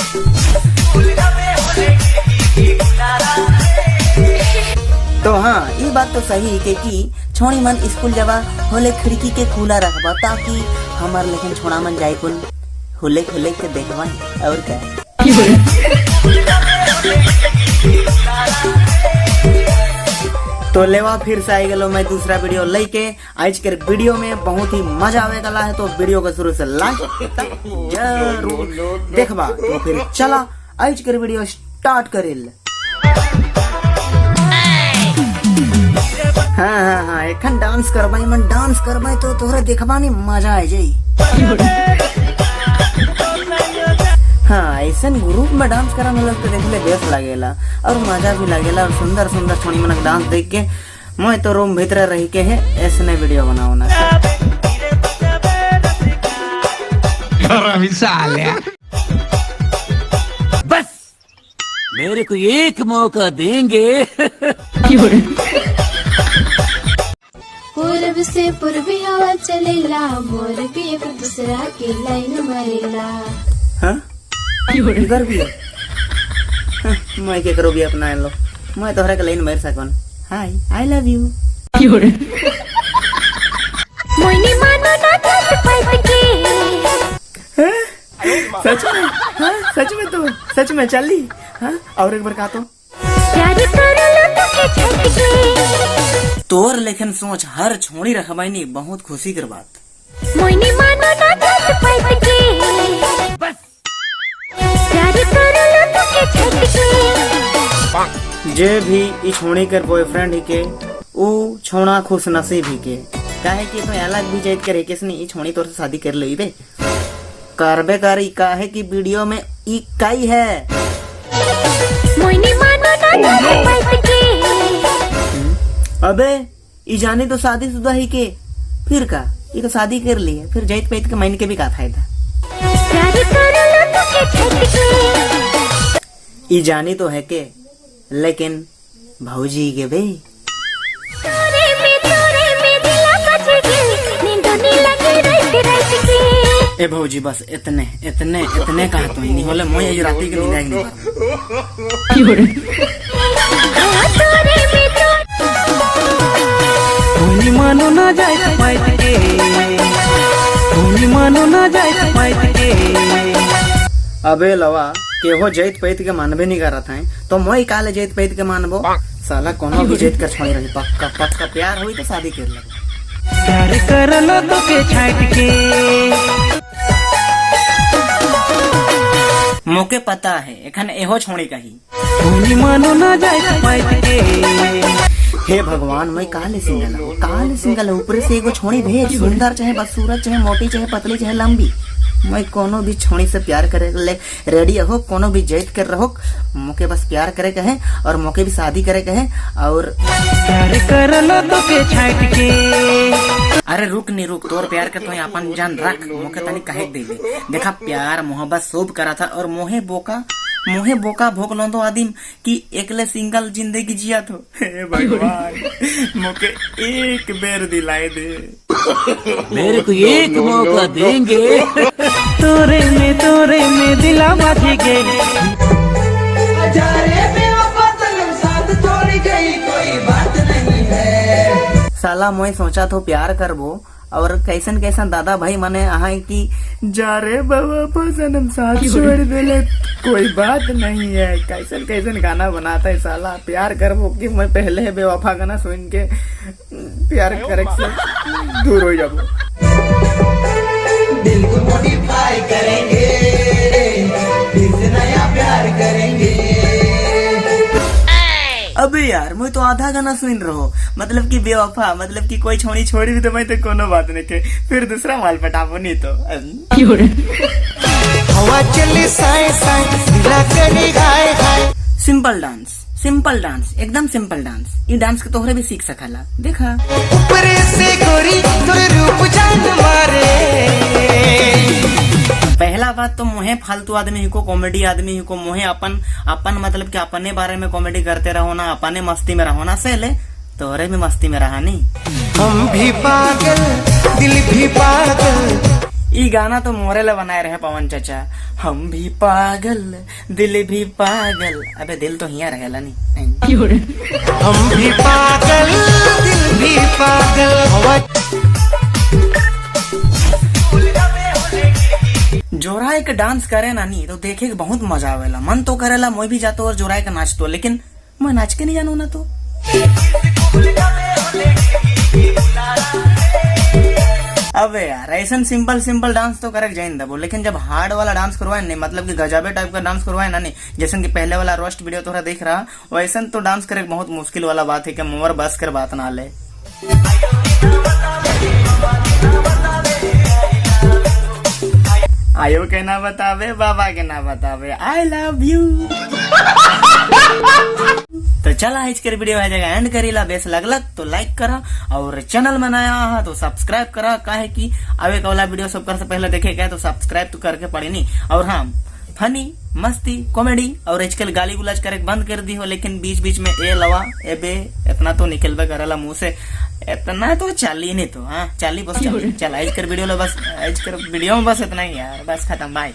तो हाँ, ये बात तो सही है कि छोड़ी मन स्कूल जावा होले खिड़की के खुला रखबा ताकि हमार लेकिन छोड़ा मन जाए कुल हुले खुले के देखवा और क्या। तो लेवा फिर से आई गलो मैं दूसरा वीडियो लेके। आज के वीडियो में बहुत ही मजा आवे वाला है, तो वीडियो को शुरू से लास्ट तक जरूर देखबा। तो फिर चला आज के वीडियो स्टार्ट करेल। हाँ हाँ हाँ, एखन डांस करबाई मन डांस करबाई तो तोहरा देखबा नहीं मजा आ जाई। हाँ, ऐसा ग्रुप में डांस करा मतलब तो देखले बेस लगेला और मजा भी लगेला और सुंदर सुंदर छोड़ी मन डांस देख के मैं तो रूम भीतर रह के है ऐसे वीडियो बनाओ ना। बस मेरे को एक मौका देंगे। पूरब से पूर्वी हवा चलेला, मोर भी एक दूसरा के लाइन मारेला। हाँ? इधर भी है। हाँ, मैं के करो भी अपना लो, मैं तोहरा के लाइन मार सकन। हाय, I love you. मोइनी मानो ना जात पात के। सच में? हाँ, सच में तो सच में चली। हाँ, और एक बार कहा तो प्यार करो लो तो के छट के। तोर लेखन सोच हर छोड़ी रखबाई नहीं, बहुत खुशी कर बात। मोइनी मानो ना जात पात के। बस प्यार करो लो तो के छट के। जे भी ई छोड़ी कर बॉयफ्रेंड ही के ऊ छोड़ा खुश नसीब ही के, काहे कि तो अलग भी जाइत करे किसने ई छोड़ी तोर से शादी कर लई बे करबे करी, काहे कि वीडियो में ई काई है। मोइनी मानो ना जात पात के। अबे ई जाने तो शादीशुदा ही के, फिर का ई तो शादी कर ली है, फिर जाइत पाइत के माइन के भी का फायदा। प्यार करो लो तो के छट के। ई जानी तो है के, लेकिन भौजी के बे। तोरे में दिला बच गेल, नींद नी लगे रात रात के। ए भौजी बस इतने इतने इतने कहा तो नहीं होले मोय आज राती के नींद आई नहीं। हाँ, तोरे में तो होली मानो ना जाए पाइत के, होली मानो ना जाए पाइत के। अबे लवा केहो जैत पैत के मानबे नहीं करत है, तो मोय काले जैत पैत के मानबो। साला कोनो भी जैत कर छोड़ी रही, पक्का पक्का प्यार हुई तो शादी कर लेबो। प्यार कर लो तो के छाट के। मोके पता है एखन एहो छोड़ी कही। होली मानो ना जाए पाइत के। हे भगवान, मैं काले सिंगल हूँ, काले सिंगल हूँ, ऊपर से एगो छोड़ी भेज, सुंदर चाहे बदसूरत चाहे मोटी चाहे पतली चाहे लंबी, मैं कोनो भी छोड़ी से प्यार करे ले रेडी हो, कोनो भी जैत कर रहो, मोके बस प्यार करे के है और मोके भी शादी करे के है और प्यार कर लो तो के छाट के। अरे रुक नहीं रुक, तोर प्यार के तो अपन जान रख, मोके तनी कहे दे दे। देखा प्यार मोहब्बत सोब करा था और मोहे बोका भोग लो आदिम कि एकले सिंगल जिंदगी जिया तो। हे भगवान, मोके एक बेर दिलाए दे। मेरे को एक मौका देंगे। तोरे में दिला बाजी गई। साला मोय सोचा तो प्यार करबो और कैसन कैसन दादा भाई मने आहा कि जा रे बाबा सनम साथ छोड़ देले कोई बात नहीं है, कैसन कैसन गाना बनाता है साला। प्यार करबो कि मैं पहले है बेवफा गाना सुन के प्यार करे से दूर हो जाबो। दिल को मॉडिफाई करेंगे, फिर से नया प्यार करेंगे। अबे यार मैं तो आधा गाना सुन रहा हूँ, मतलब कि बेवफा, मतलब कि कोई छोड़ी छोड़ी भी तो मैं तो कोनो बात नहीं के, फिर दूसरा माल पटाबो नहीं तो। हवा चली साए साए, दिला करी घाय घाय। सिंपल डांस, सिंपल डांस, एकदम सिंपल डांस। ये डांस के तोहरे भी सीख सकला। देखा ऊपर से गोरी तोर रूप जान मारे। पहला बात तो मोहे फालतू आदमी ही को, कॉमेडी आदमी ही को, मोहे अपन अपन मतलब कि अपने बारे में कॉमेडी करते रहो ना, अपने मस्ती में रहो ना, से ले तोहरे भी मस्ती में रहा नहीं। हम भी पागल दिल भी पागल। ई गाना तो मोरे ला बनाए रहे पवन चाचा। हम भी पागल, दिल भी पागल। अबे दिल तो हिया रहेला नहीं। हम भी पागल, दिल भी पागल। जोराए के डांस करे ना नी तो देखे के बहुत मजा आवेला। मन तो करेला मैं भी जातो और जोराए के नाचतो, लेकिन मैं नाच के नहीं जानू ना तो। अबे यार ऐसा सिंपल सिंपल डांस तो करे जाइन दबो, लेकिन जब हार्ड वाला डांस करवाए नहीं, मतलब कि गजबे टाइप का डांस करवाए ना नहीं, जैसे कि पहले वाला रोस्ट वीडियो थोड़ा देख रहा, वैसा तो डांस करे बहुत मुश्किल वाला बात है कि मोर बस कर बात ना ले। आयो के ना बतावे, बाबा के ना बतावे, I love you. तो चला आज के वीडियो है जगह एंड करीला। बेस लगलक तो लाइक करा और चैनल में नया है तो सब्सक्राइब करा, काहे कि आवे वाला वीडियो सब कर से पहले देखे के तो सब्सक्राइब तो करके पड़ी नहीं। और हाँ, फनी मस्ती कॉमेडी और आजकल गाली गुलाज करे बंद कर दी हो, लेकिन बीच बीच में ए लवा ए बे इतना तो निकलबे करेला मुंह से, इतना तो चाली नहीं तो। हाँ चाली बस चाली। चल आज कर वीडियो लो बस, आज कर वीडियो में बस इतना ही यार, बस खत्म, बाय।